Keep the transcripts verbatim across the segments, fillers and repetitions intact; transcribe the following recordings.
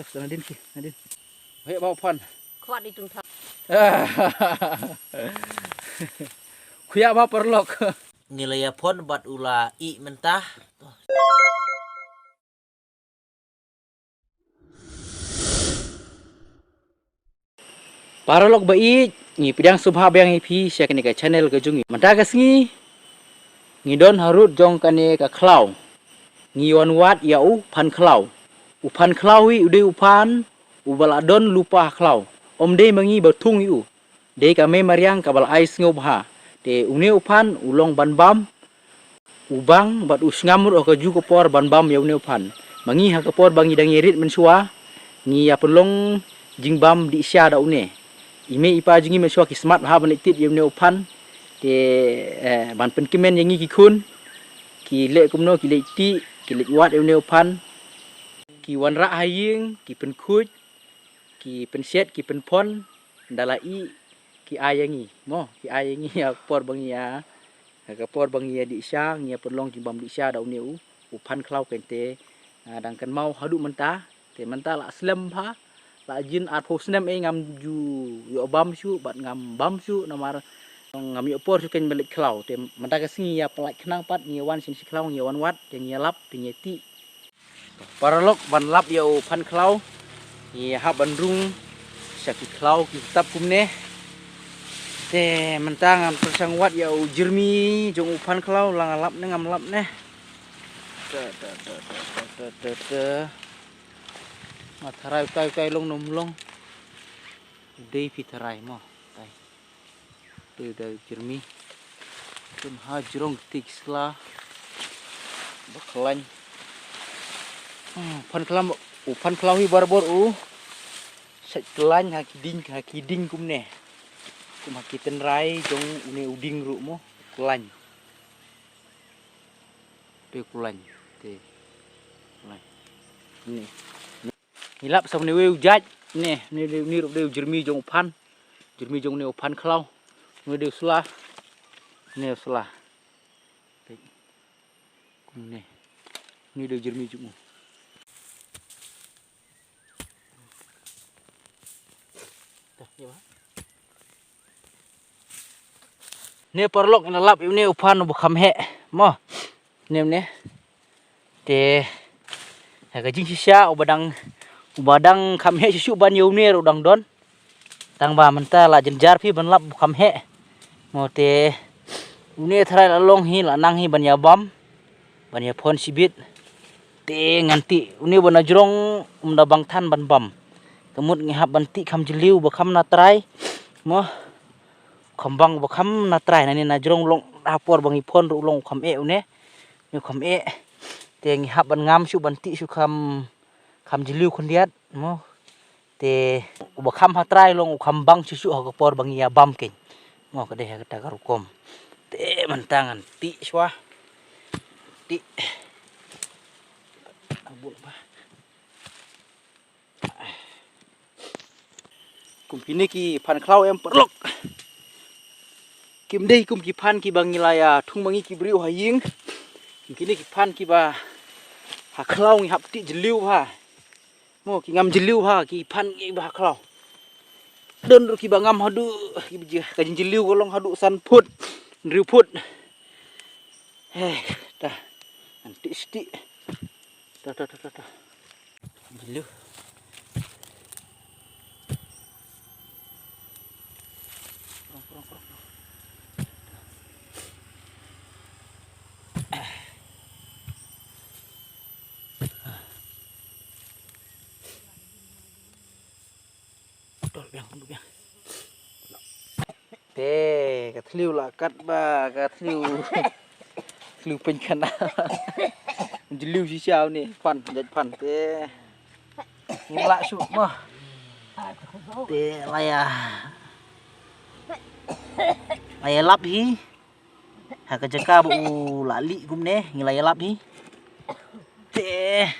Nadin ki, nadin. Hei, bau pon. Khwat di tung thang. Khuya ba paralok. Ngi la ïa pon bad u la ih mynta. Paralok ba ïeit, ngi pdiang sngewbha biang ïa phi sha kane ka channel ka jong ngi. Mynta ka sngi ngi don harud jong kane ka khlaw. Ngi wan wad ïa u phan khlaw. U phan khlaw hi u dei u phan uba la don lypa ha khlaw. Ym dei ma ngi ba thung ïa u. Dei ka mei mariang kaba la ai sngewbha. Te une u phan u long ban bam u bang bad u sngam ruh ha ka ju ka por ban bam ïa une u phan. Ma ngi ha ka por ba ngi dang ïa rit mynshuwa ngi ïa pynlong jingbam dih sha da une. I mei i pa jong ngi mynshuwa ki smat ha ban leit tied ïa une u phan. Te eh, ban pynkmen ïa ngi ki khun ki leh kumno, ki leit tih, ki leit wad ïa une u phan. Ki wanrah ha ïing, ki pynkhuid, ki pynset, ki pynpon, da la ih, ki ai ïa ngi mo, ki ai ïa ngi ha ka por ba ngi ïa, ha ka por ba ngi ïa dih sha, ngi ïa pynlong jingbam dih sha da une u, u phan khlaw. Kane te nga dang kynmaw haduh mynta. Te mynta la slem bha, la jin arphew snem ei ngam ju ïoh bam shuh bad ngam bam shuh namar ngam ïoh por shuh kein ban leit khlaw. Te mynta ka sngi ïa pynlait khnang pat ngi ïa wan sha khlaw, ngi ïa wan wad, te ngi ïa lap, te ngi ïa tih. Paralok, ban lap ïa u phan khlaw ngi hap ban rung sha ki khlaw ki tap kumne. Te mynta ngan pyrshang wad ïa u jyrmi jong u phan khlaw, la nga lap ne ngam lap ne. Te te te te te te te. Ma tharai utai utai long ne ym long. Dei phi tharai mo. Utai. Te da u jyrmi. Kum ha jrong kti ki sla. Ba khlaiñ. Hmm, phan khlaw, u phan khlaw hi barabor u. Sait khlaiñ ha ki ding, ha ki ding kumne. Kum ha ki tynrai jong une u ding ruh mo. Khlaiñ. Te khlaiñ. Te. Khlaiñ. Ni. Ngi lap sa une wei u jait. Ne, ne, ne, ne ruh dei u jyrmi jong u phan. Jyrmi jong une u phan khlaw. Ne dei u sla. Ne u sla. Kumne. Ne dei u jyrmi jong u. Ne paralok, ngi la lap ïa une u phan uba kham heh. Mo. Ne, ne. Te ha ka jingshisha uba dang, uba dang kham heh shisha ban ïa une ruh dang don. Tang ba mynta la jynjar phi ban lap uba kham heh. Mo te une tharai la long hi, la nang hi ban ïa bam, ban ïa pon shibit. Te ngan tih une uba na jrong, um da bang than ban bam. Ka mut ngi hap ban tih kham jylliew ba kham na trai. Mo kham bang ba kham na trai, nane na jrong long ha por ba ngi pon ruh long kham eh une. Ngi kham eh. Te ngi hap ban ngam shuh ban tih shuh kham, kham jylliew khyndiat mo. Te uba kham ha trai long u kham bang shuh shuh ha ka por ba ngi ïa bam kein. Mo ka dei ha kata ka rukom. Te mynta ngan tih shuwa. Tih. Abut ba. Kum kine ki phan khlaw em paralok. Kim dei kum ki phan kiba ngi la ïa thung ma ngi ki briew ha ïing. Kum kine ki phan kiba ha khlaw ngi hap tih jylliew bha. Mo ki ngam jylliew bha ki phan kiba ha khlaw. Don ruh kiba ngam haduh, kiba jylliew, ka jingjylliew ka long haduh san phut, hynriew phut. Hei, ta. Ngan tih siti. Ta, ta, ta, ta, ta. Jylliew. Prong, prong, prong, prong. Dol biang, dol biang. Te, ka thliew la kat ba, ka thliew. Thliew pynkhana. Jylliew shisha une, phan, jait phan. Te. Ngi la shu mo. Te, la ïa. La ïa lap hi. Ha ka jaka ba u la lih kumne, ngi la ïa lap hi. Te.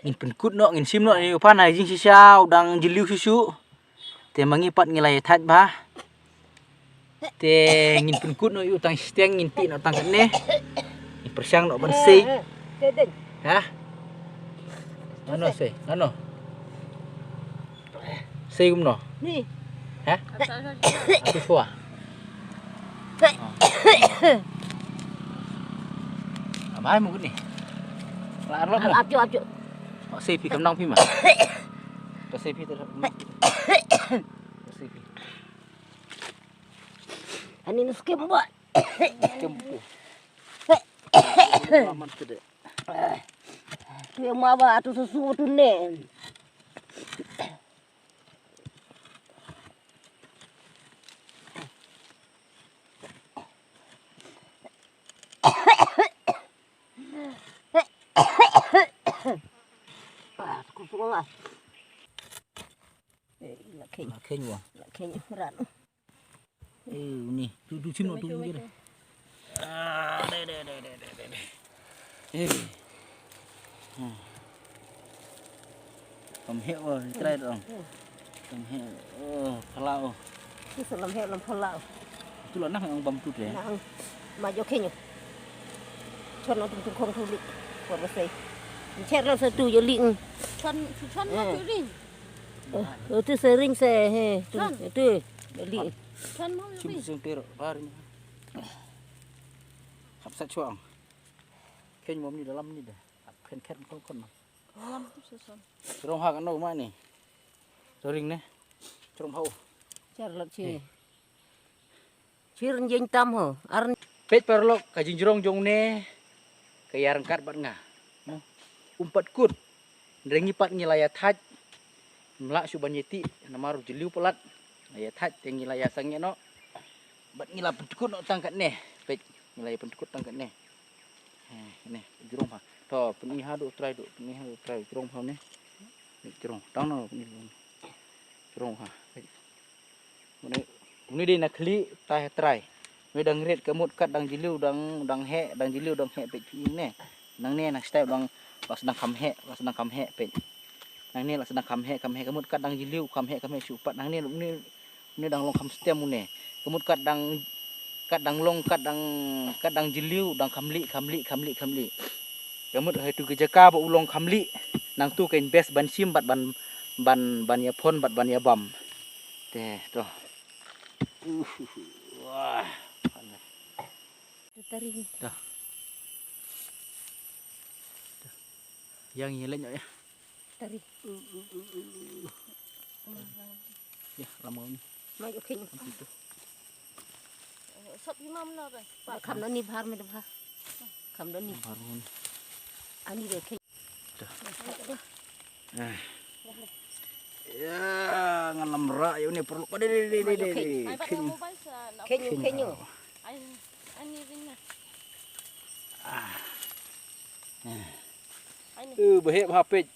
Ngin pynkut noh, ngin shim noh ïa u phan ha jingshisha u dang jylliew shuh shuh. Te ma ngi pat ngi la ïa thait bha. Te ngin pynkut noh ïa u tang shiteng, ngin tih noh tang katne. Ngin Pyrshang noh ban sei. Ha? Ngano sei? Ngano? Sei kumno? Ni. Ha? Atu sua. Amai mu ni. Lar lo. Ap ju, ap ju. Sei phi kam nang phi ma. Ka sei phi ter. Ka sei phi. Ani ni skim ba. Skim phi. Aman tu de. Tu yang ma ba tu susu tu ne. Kusung ah. Eh, la kheng. La kheng wa. La kheng ran. Eh, uni. Tu, tu, chim lo, tu, tu, tu. Ah, de, de, de. Eh. Hmm. Kam heh, oh, try dong. Hmm. Kam heh, oh, phalau. Tu salam heh, lam phalau. Tu lo nah, ang bam tu deh. Nah, ma jo khenyo. Chon lo tu, tu khong tu li. Por ba sei. Cher lo sa tu jo li. Chon, chon lo tu li. Eh, tu sering se, he, tu, tu, beli. Kan mau. Chim lebih. Sing ter, bar ni. Hap sa chuang. Ken mom ni dalam ni dah. Hap ken ken kon kon. Dalam tu seson. Rong hak no ma ni. Sering ne. Chrom hau. Char lak chi. Eh. Chir njeng tam ho, ar. Peit paralok ka jingjrong jong ne, ka ïa ryngkat bad nga. Hmm. Um pat kut. Hynrei ngi pat ngi la ïa thait. Ym lah shuh ban ïa tih, namar u jylliew palat. La ïa thait, te ngi la ïa sangeh noh. Bad ngi la pyntkut noh tang katne. Peit, ngi la ïa pyntkut tang katne. Eh, ne, jrong ha. To, pyni ha duh trai duh, pyni ha duh trai jrong ha ne. Jrong, tang no, pyni. Jrong ha. Une, une dei na khlieh, tai ha trai. Une dang rit ka mut kat dang jylliew dang, dang heh, dang jylliew dang heh peit ne. Nangne na step dang, la sdang kham heh, la sdang kham heh peit. Nangne la sdang kham heh, kham heh ka mut kat dang jylliew, kham heh, kham heh shu pat. Nangne une, une dang long kham stem une. Ka mut kat dang, kat dang long, kat dang, kat dang jylliew, dang kham lieh, kham lieh, kham lieh, kham lieh. Ka mut ha itu ka jaka ba u long kham lieh. Nangtu kan best ban shim bad ban, ban, ban ïa phon bad ban ïa bam. Te, to. Uh, wah. Tari. Dah. Dah. Yang ini lenyap ya. Tari. Ya, lama ni. Mai, okey ni. Sop imam na ba. Kam ni bhar me bhar. Kam ni. Bhar ni. Ani de, okey. Dah. Eh. Ya, ngan lamra ïa une paralok. Dei, dei, dei, dei, dei. Kenyu, kenyu. Ah. Eh. Eh, baheh bha peit.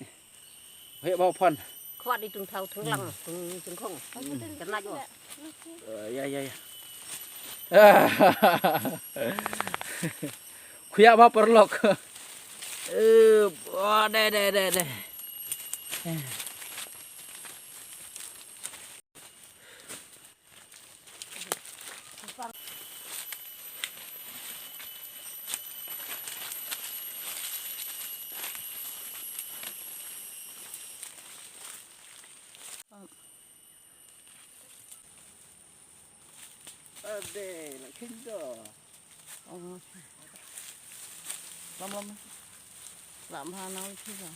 Heh bha phan. Khwat di tung thau thang lang, tung jingkhong. Kena jo. Eh, ya, ya, ya. Khuya bha paralok. Eh, oh, de, de, de, de. Ade, la khyndiat. Lam, lam. Lam ha nau khyndiat.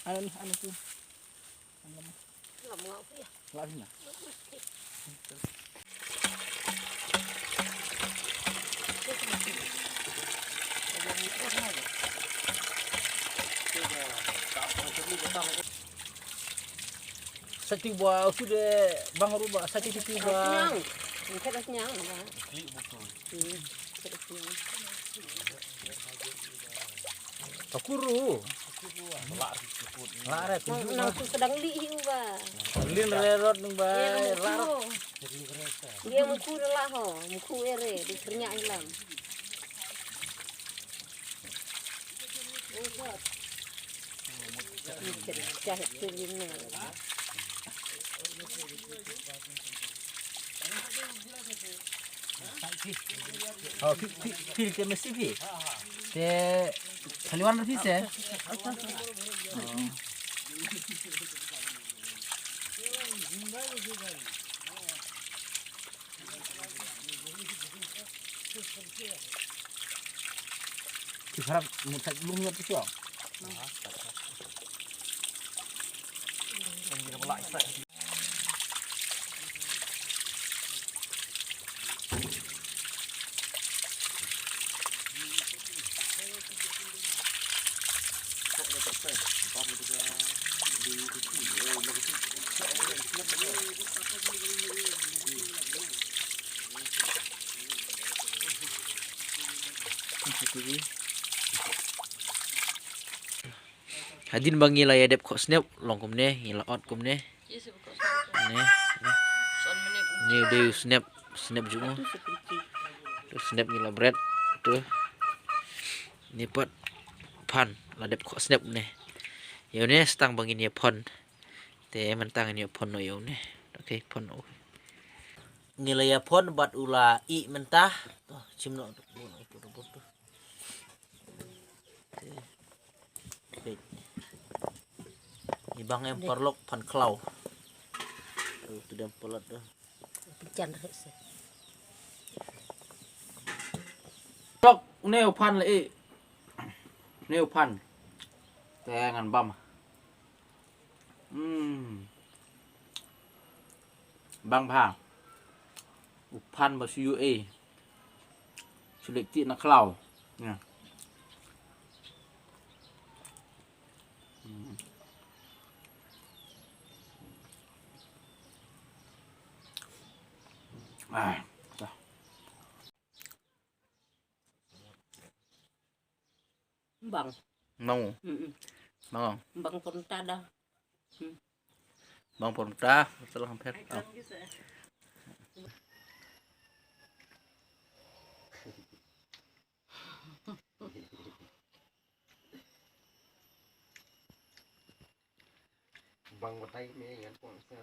Ano ni, ano tu. Lam, lam. Lam ngau khyndiat. Lam khyndiat. Sa ti ba, u tu de bang ruba, sa ti ti ba. Nyang. Ini kada nyang ba. Hmm, kada nyang. Takuru. La re ku. Nang, nang tu sedang li hi u ba. Lin re rot nang ba. Dia muku de la ho, muku ere di kernya ilam. Oh, phi, phi, phi te mesti phi. Te kali wan phi se. Oh. Ki harap mutai lung nya tu. Hadien ba ngi la ïa dep khohsnep long kumne, ngi la ot kumne. Ne, ne. Ni u dei u snep, snep jong u. Tu snep ngi la bret. Tu. Ni pat phan la dep khohsnep ne. Ïa une stang ba ngin ïa phon. Te mynta ngin ïa phon noh ïa une. Okay, phon noh. Ngi la ïa phon bad u la ih mynta. To, shim noh. Te. Ni bang em paralok phan khlaw. Tu, tu dem palat tu. Pynjan reh se. Tok, une u phan la ih. Une u phan. Te ngan bam. Hmm. Bang bha. U phan ba shu ïoh ei. Shu leit tih na khlaw. Ïa. Hmm. Ah, dah. Bang. Bang. Mm-mm. Bang. Bang pun tak ada. Hmm. Bang pun tak, salah hampir. Ah. Bang batai me ngan pon sa.